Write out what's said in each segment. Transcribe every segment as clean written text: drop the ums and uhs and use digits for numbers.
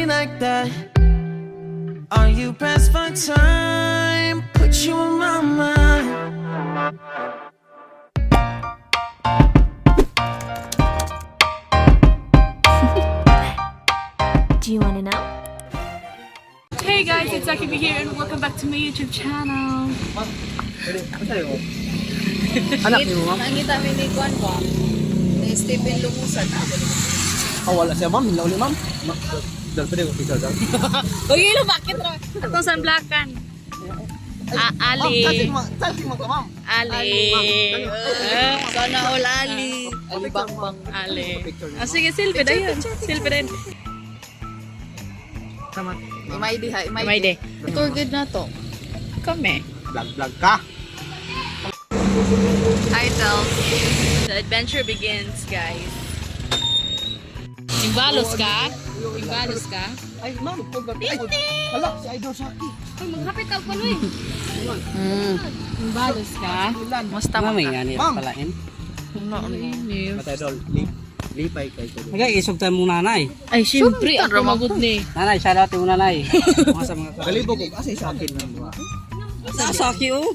me like that? Are you pressed for time? Put you in my mind. Do you want to know? Hey guys, it's Akibi here and welcome back to my YouTube channel. Anak ni mo, ma'am? Nangita mi ni Kwan ba? Ni Stephen Lumusan. Ah, wala siya, ma'am. Hila uli, ma'am. Dal, pwede ko picture, dal. Uy, ilo, bakit ra? Atong sunblockan. Ah, Ali. Ma'am, mo ka, ma'am. Ali. Sana all Ali. Ali Bangbang. Ali. Ah, sige, silbi na yun. Silbi na yun. Imay di ha, imay Imay di. Tour guide na to. Kami. Vlog, vlog ka. Hi, Tels. The adventure begins, guys. Imbalos ka? Imbalos ka? Ay, ma'am. Ay, hala, si Idol Saki. Uy, maghapit ka pala eh. Imbalos ka? Musta mo ka? Ma'am. Matay, Idol. Lipay kay ko. Nagay isog tayo mong nanay. Ay, syempre, ako magod ni. Nanay, shout out mo nanay. Mga sa mga Galibog ko. Asa sa akin, ma'am. Sasaki oh.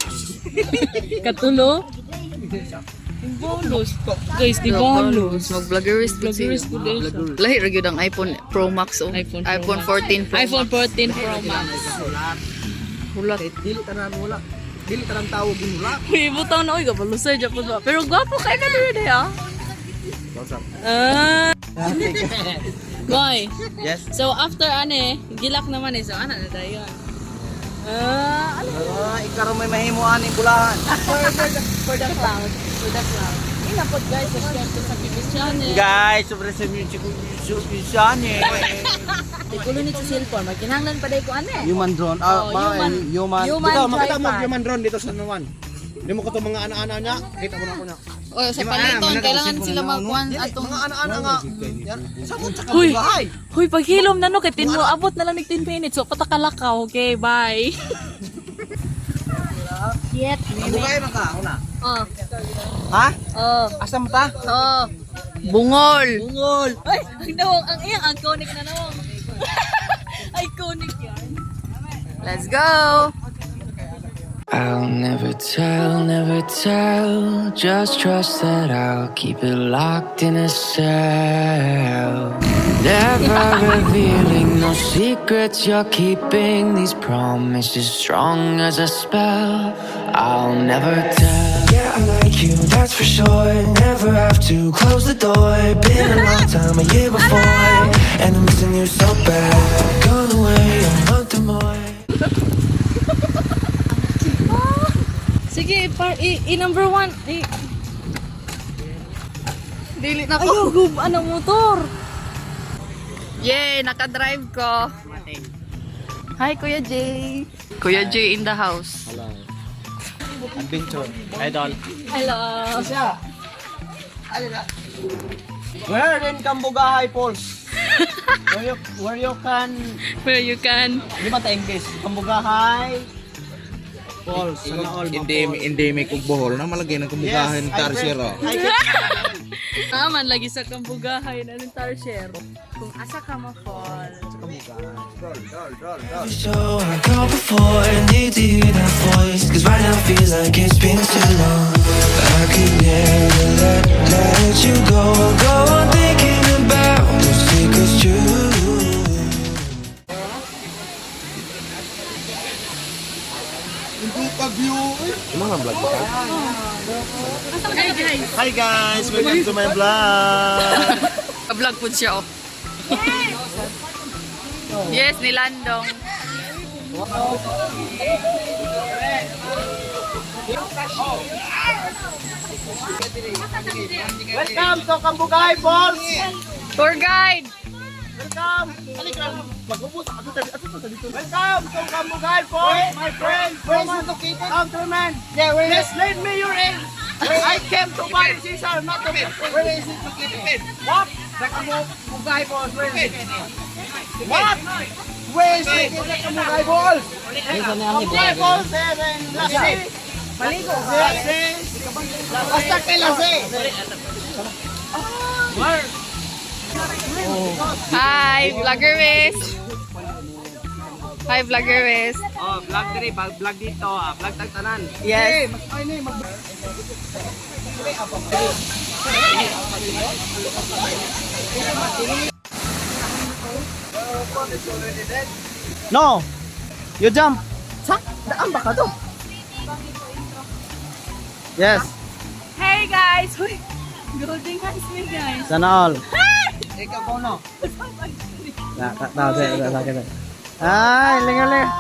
Katulo? Imbalos. Guys, di balos. Mag-vloggerist po siya. Vloggerist po din siya. Lahi ra gyud ang iPhone Pro Max oh. iPhone Pro iPhone Max. 14 Pro iPhone Max. 14 Pro Max. Hulat. Dili tanan wala. Dili tanan tao ginula. Uy, butaw na, uy, gabalusay, Japon ba? Pero gwapo kayo na rin eh, ah. Ah. Boy, Yes. so after ane, gilak naman eh, so ana na tayo. Ah, ano? Ah, ikaw may mahimuan ning bulahan. For the cloud. For the cloud. Inapod guys, subscribe to sa Kibis channel. Guys, sobrang sa music channel. Ikulo ni sa cellphone, magkinahanglan pa day ko ane. Human drone. Ah, Oh, ma, human- human. human Dito, makita mo tripod. human drone dito sa Nuwan. Hindi mo ko to mga ana-ana niya. Kita mo na ako na. Oy, sa paliton kailangan sila magkuan atong Mga ana-ana nga. Yan, samot sa Huy. kabugahay. Huy, paghilom na no, kay tin mo, abot na lang ni 10 minutes. So, patakalakaw. Okay, bye. Yet. Kabugahay man ka, una. Oh. Ha? Oh. Asa mo ta? Oh. Bungol. Bungol. Ay, ang nawong, ang iyang iconic na nawong. Iconic yan. Let's go. I'll never tell, never tell. Just trust that I'll keep it locked in a cell. Never revealing no secrets you're keeping. These promises strong as a spell. I'll never tell. Yeah, I like you, that's for sure. Never have to close the door. Been a long time, a year before. And I'm missing you so bad. Gone away a month or more. Sige, par, i number one. I, Dili na ko. ayaw, gub, ano, motor. Yay, naka-drive ko. Hi, Kuya Jay. Kuya Jay in the house. Adventure. Idol. Hello. Where in Kambugahay Falls? Where you can Where you can. Di ba ta English? Kambugahay Falls. Sana all Endemic, endemic og Bohol na malagay ng Kambugahay ng Tarsier. Oh. Naman, lagi sa Kambugahay na ng Tarsier. Kung asa ka mo fall. So I called before, need to hear that voice. 'Cause right now feels like it's been too long. I could never let you go. Go on thinking about the secrets true. Hi guys. Hi guys, welcome to my vlog. Ka-vlog po siya, oh. Yes, nilandong. Welcome to Kambugahay Falls. Tour guide! Welcome. Welcome to Kambugahay Falls, my friend. Where is it located? Countryman. Yeah, where is Please lend me your aid. I came to buy Caesar, not to Where is it located? What? The Kambugahay Falls, where is it located? What? Where is it located? The Kambugahay Falls? Kambugahay Falls, and Lasi. Maligo. Lasi. Basta kay Lasi. Hi, vloggerist! Hi, Vlogger West. Oh, vlog diri, vlog dito, ah, vlog tagtanan. Yes. No. You jump. Sa? Daan ba ka to? Yes. Hey guys! Huy! Golden hands me guys. Sana all. Ikaw ko no. Na, na, na, na, na, na. Ay, lingaw lingaw.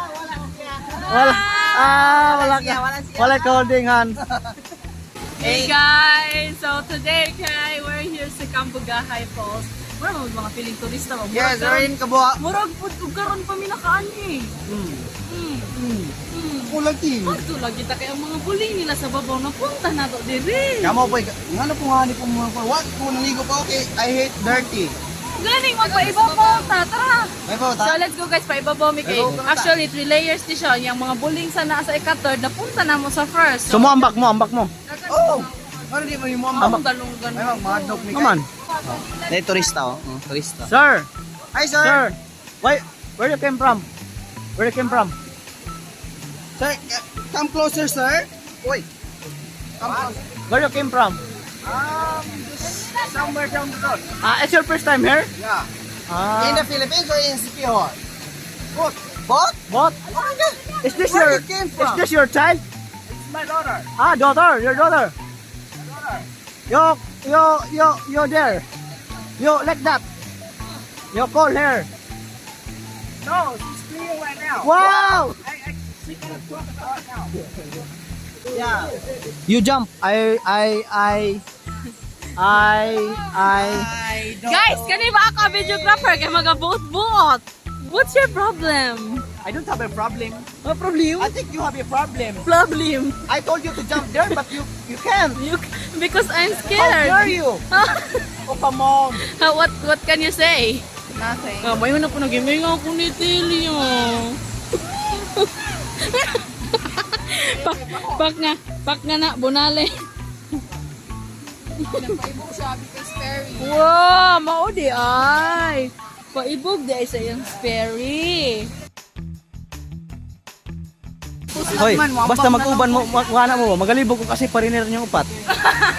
Wala. Ah, wala ka. Wala ka holding hands. Hey guys! So today kay we're here sa Cambugahay Falls. Murag mo mga piling turista ba? Murag Yes, karon- we're in Kabua. Murag pud og karon pa mi nakaanhi. Kulang team. Adto lagi ta kay ang mga buling nila sa babaw napunta na to diri. Kamo po, ngano po nga ni po mo po. What? Kung naligo pa, okay. I hate dirty. Galing magpaibabaw ta, tara. May po, So let's go guys, paibabaw mi kay. Actually, three layers ni siya. Yung mga buling sa naa sa ika-third, napunta na mo sa first. So mo ambak mo, ambak mo. Oh! Ano di mo yung mo Ang dalong ganun. Madok ni Come on. Dahil turista oh, oh turista. Sir. Hi, sir. Sir. Why, where you came from? Where you came from? Sir, come closer, sir. Oi. Come closer. Where you came from? Just somewhere down the road. Ah, it's your first time here? Yeah. Ah. In the Philippines or in Sikihor? Both. Both? What? Oh my God. Is this Where your you came Is from? this your child? It's my daughter. Ah, daughter, your daughter. You you there. You like that. You call her. No, she's playing right now. Wow! She cannot talk right now. Yeah. You jump. I Guys, kani ba ako ang videographer kay mga buot-buot? What's your problem? I don't have a problem. What problem? I think you have a problem. Problem. I told you to jump there, but you can't. You, because I'm How scared. dare you? Oh, come on. What can you say? Nothing. Ah, mayo na po nag-email ako ni Tilly, oh. Pak, pak nga na, bunale. Wow, mao di ay. Paibog di ay sa iyang sperry. Hoy, basta mag-uban mo, magwana mo, magalibog ko kasi pariner niyong upat.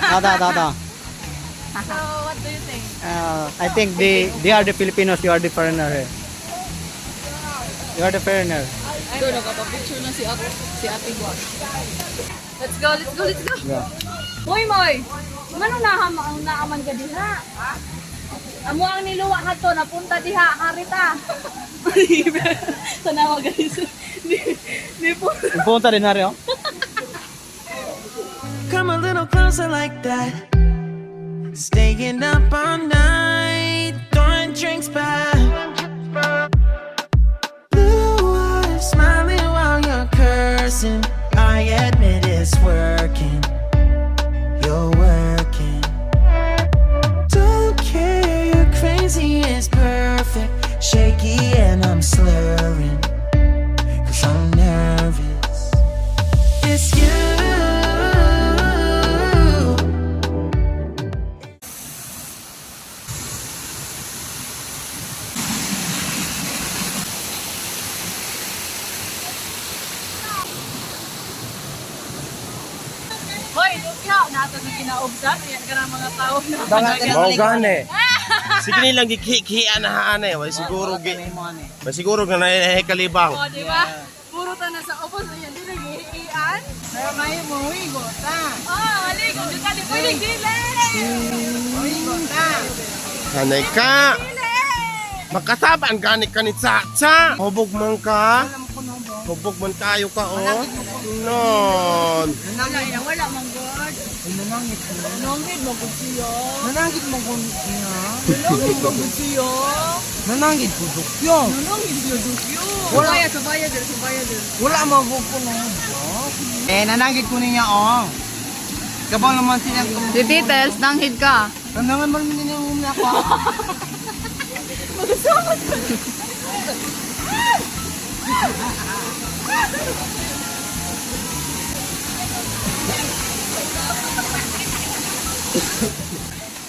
Ta ta ta. So, what do you think? I think they are the Filipinos, you are the foreigner here. You are the foreigner. Ito, nakapapicture na si Ate, si Ate Guan. Let's go, let's go, let's go. Yeah. Hoy, Moy! Manong nahama ang naaman ka diha? Amo ang niluwa hato, napunta diha, harita. Tanawa guys. Ni po. Punta din hari oh. Come a little closer like that. Staying up all night, throwing drinks back. Blue eyes smiling while you're cursing. I admit it's working. You're working. Don't care, you're crazy, it's perfect. Shaky and I'm slurring. 'Cause I'm nervous. It's you. Hoy, lukya, nato sa ginaobsan. Ayan ka ng mga tao na. Mao gani. Sige nilang gikikian na ane, way siguro gi. Way siguro nga naay kalibang. O, di ba? Puro ta na sa opos. Ayan, di nag-iian. Pero may muwigo ta. Oh, maligo. Di ka, di pwede dili. Hanay ka. Makasabaan gani ka ni Chacha. Hubog man ka. Hubog man kayo ka oh. Non. Wala, wala, man God. Nanangit mo gud siya. Nanangit mo kung niya. Nanangit mo gud siya. Nanangit ko dukyo. Nanangit siya dukyo. Wala. Subaya, subaya dil, subaya dil. Wala mo ko ko. Eh, nanangit ko niya oh. Kabaw naman siya. The details, nanghid ka. Nanangan man niya yung ako.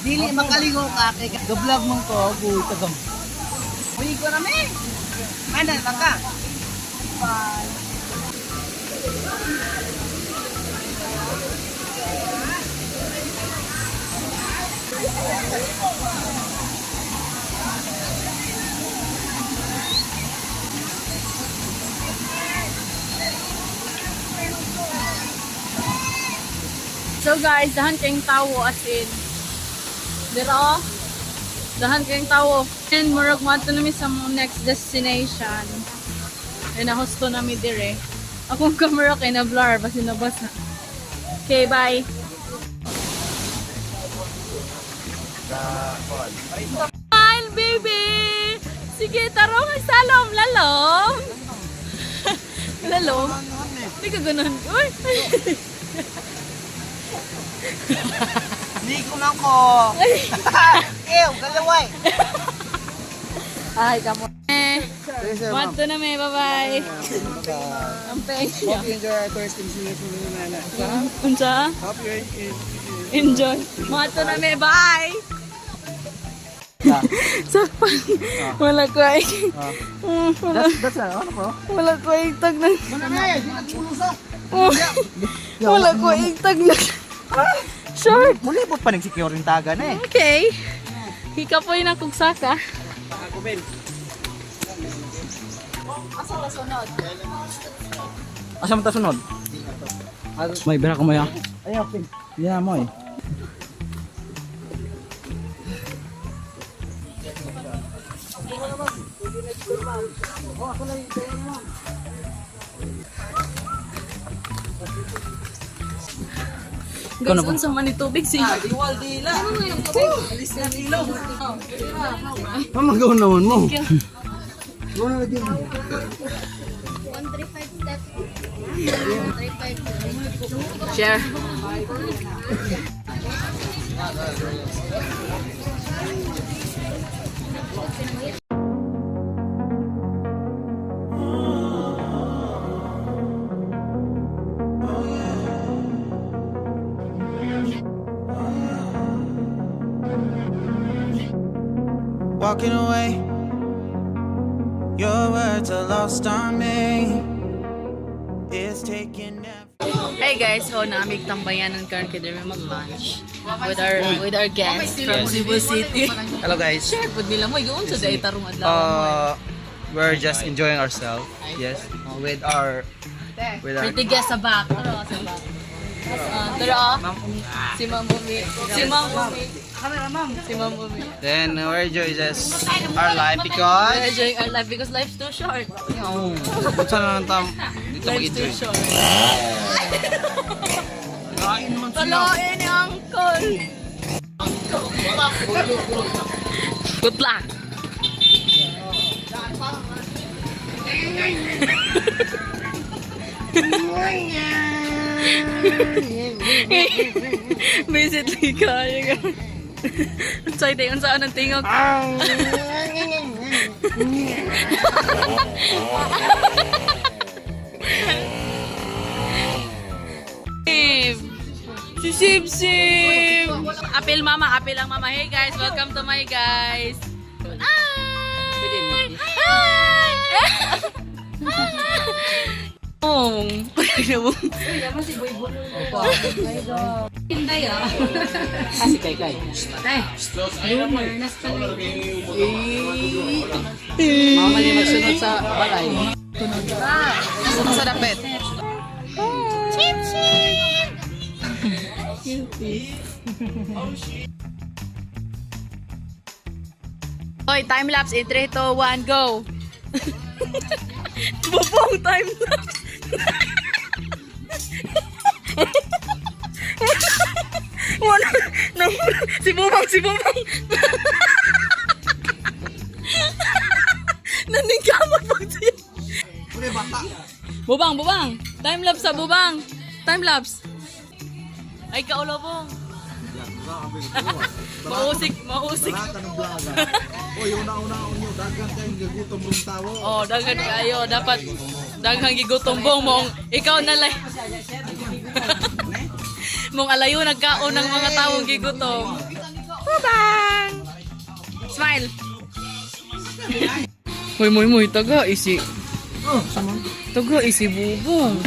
Dili makaligo ka kay gablog man ko go tagam. Uy ko na me. Ana lang ka. Bye-bye. So guys, dahan kayong tawo as in. Dira oh. Dahan kayong tawo. And murag mo nami sa mong next destination. Ay nahusto nami dire. Akong camera kay na blur basi nabasa. Okay, bye. Smile, baby! Sige, tarong ang salom, lalom. Lalom. Hindi ka ganun. Uy! Hindi ko man ko. Ew, galaway. Ay, kamo. Eh, Mato na may, bye-bye. Ang pengya. Hope you enjoy our tourist destination. Unsa? Hope you Enjoy. Mato na may, bye! Sakpan. Wala ko ay. Wala, That's ano ko? wala ko ay tag na. Wala na eh, di nagpulusa. Wala ko ay tag na. Short. Mulibot pa nag-secure yung taga na eh. Okay. Hikapoy na kung saka. Asa mo ta sunod? May bira ko maya. Ay, okay. Yeah, mo eh. Guys, unsa man ni tubig si. Diwal dila. Alis na nilo. Mamagaw naman mo. Go na lagi. Share. Walking away, your words are lost on me. It's taking Hey guys, so naamig tambayanan karon kay diri mag-lunch with our guest from Cebu City. Hello guys. Share pud nila mo giun sa day tarong adlaw. We're just enjoying ourselves. Yes. With our Pretty guest sa back. Tara sa back. Tara. Si Ma'am Umi. Si Ma'am Umi. Si Ma'am Umi. Then we're enjoying just our life We're because enjoying our life because life's too short. oh, saan na lang tam dito Life's too mag-enjoy. short. Talain ni Uncle. Good luck. Basically, kaya ka. Unsay day, unsa anong tingog? Sib. Si Sib Sib. Apil mama, apil ang mama. Hey guys, welcome to my guys. Hi! Hi! Ong. Mama niya magsunod sa balay. Sa dapit. Hoy, time lapse in 3, 2, 1, go! Bubong time lapse! Wala, no, si Bubong, si Bubong! Naningkamot pag siya. Bubang, bubang! Time lapse sa bubang! Time lapse! Ay, kaulobong! Mausik, mausik. Oy, una-una unyo, dagan kayong gagutom ng tao. Oh, daghan kayo. Dapat daghang gigutom bong mong ikaw na lay. Mong alayo nagkaon ng mga taong gigutom. Bye-bye. Smile. Hoy, moy moy taga isi. Tugo isi bubong.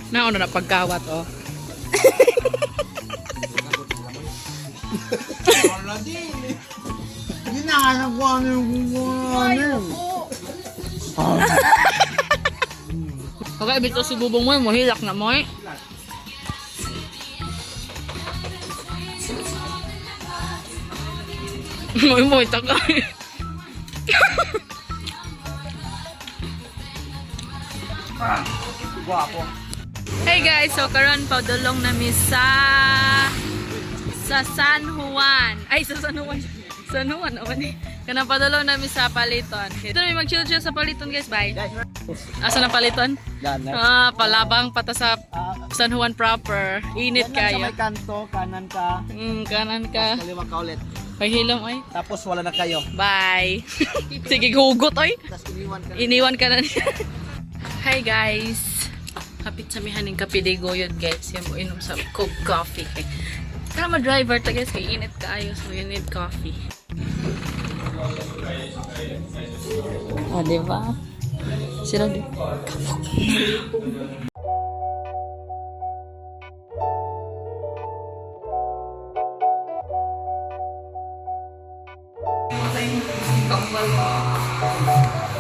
Nauna na pagkawat oh. Hindi na alam ko ano yung gumawa. Okay, bito si bubong mo, mohilak na mo eh. Moy moy tagay. Hey guys, so karon padulong nami sa San Juan. Ay, sa San Juan. San Juan naman eh. Kanang padulong nami sa Paliton. Ito nami mag-chill-chill sa Paliton guys. Bye. Asa na Paliton? Ah, palabang pata sa San Juan proper. Init Sa kayo. may kanto, kanan ka, Kanan ka. kaliwa ka ulit. Paghilom ay. Tapos wala na kayo. Bye. Sige, hugot ay. Tapos iniwan ka. Iniwan ka na niya. Hi guys. Kapit sa mihaning kape de goyod guys. Yan mo inom sa coke coffee. Kay. Kaya ma-driver ta guys kay init kaayo so you need coffee. Ah, di ba? Sila di. Kapok.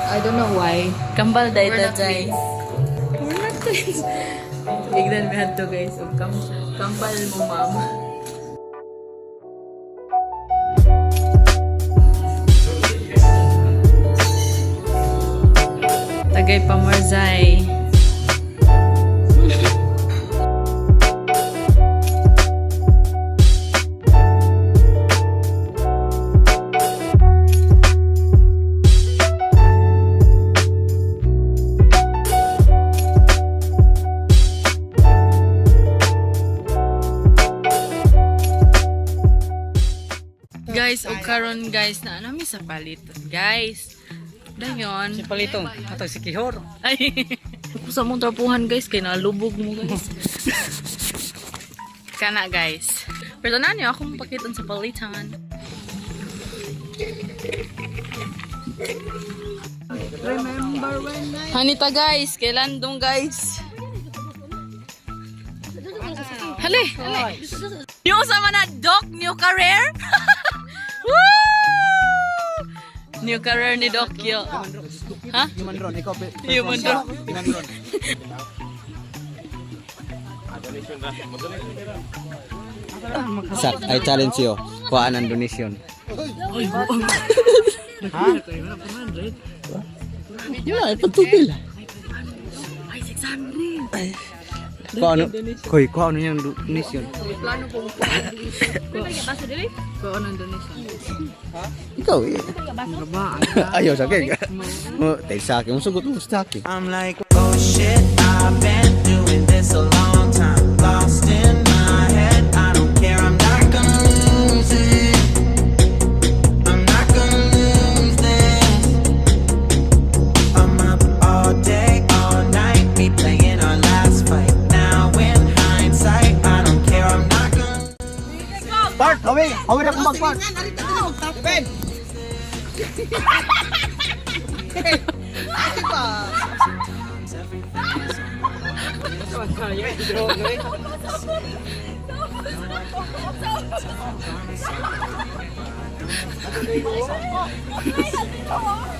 I don't know why. Kambal dahil We're not guys. We're not twins. Biglan we had to guys. Oh, kambal mo ma'am. Tagay Pamarzay. Guys, og karon guys na ano mi sa paliton, guys. Dayon. Si Palitong, ato si Kihor. Ay. Sa mong trapuhan guys kay nalubog mo guys. Kana guys. Pero na niyo akong pakiton sa palitan. Remember when I... Hanita guys, kailan dong guys? Hali, hali. Yung sama na Doc, new career? Woo! New career ni Doc yo. Ha? Human drone, ikaw. Human drone. Human drone. Sak, I challenge you. Kuhaan ang donation. Ha? Wala, pagtupil. Ay, 600. Kuhaan ano? Koy, kuhaan ano yung donation? Plano po. Kuhaan ang donation. Ikaw eh. Ayaw sa akin. Mo, tayo sa akin. Musugot mo sa akin. I'm like, oh shit, I've been doing this a long time. Lost in my head, I don't care, I'm not gonna lose it. I'm not gonna lose this. I'm up all day, all night, we playing our last fight. Now in hindsight, I don't care, I'm not gonna. Park, hawi! Hawi na kung mag-park! Ben!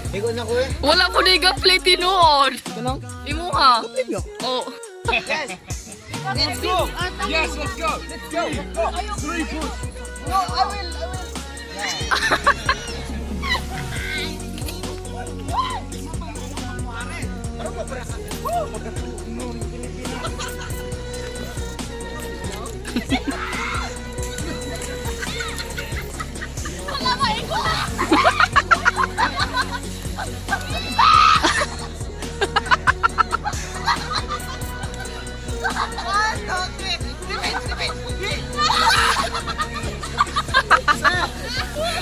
Ikaw na ko eh. Wala po na yung play tinuod. Imuha. Oh. Let's go! Yes, let's go! Let's go! Let's go! 3 foot! No, I will! I will!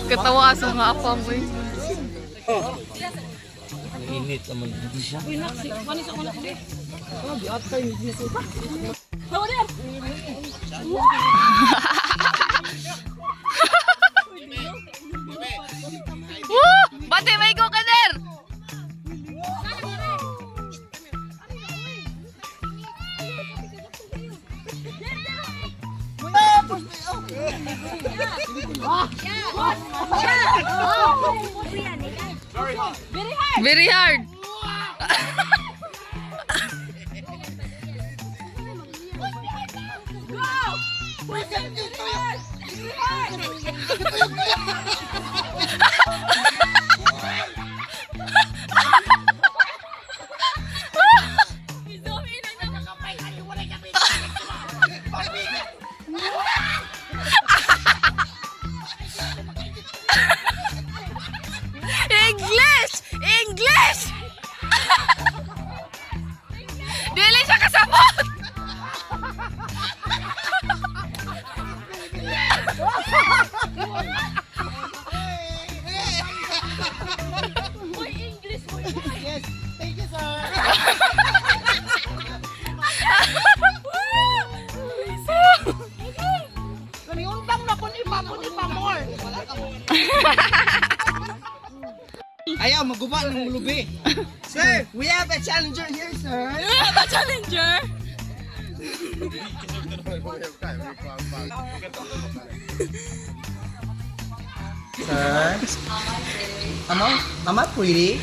Katawa sa mga apa mo eh. Init ang siya. Bate, may go ka there! Very hard. English! English! Dili siya kasabot! Yes, thank you, sir. Kaniuntang na kun ipa kun ipa more. Ayaw, maguba ng mulubi. Sir, we have a challenger here, sir. The challenger! Sir? Am I pretty?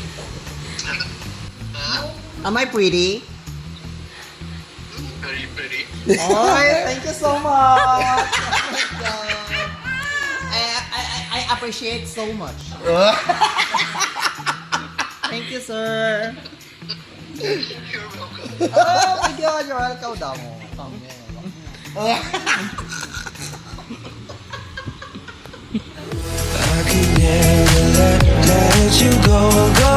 Am I pretty? Very pretty. Oh, thank you so much. Oh my God. I appreciate so much. Thank you, sir. You're welcome. Oh my God, you're welcome. Damo. I could never let you go.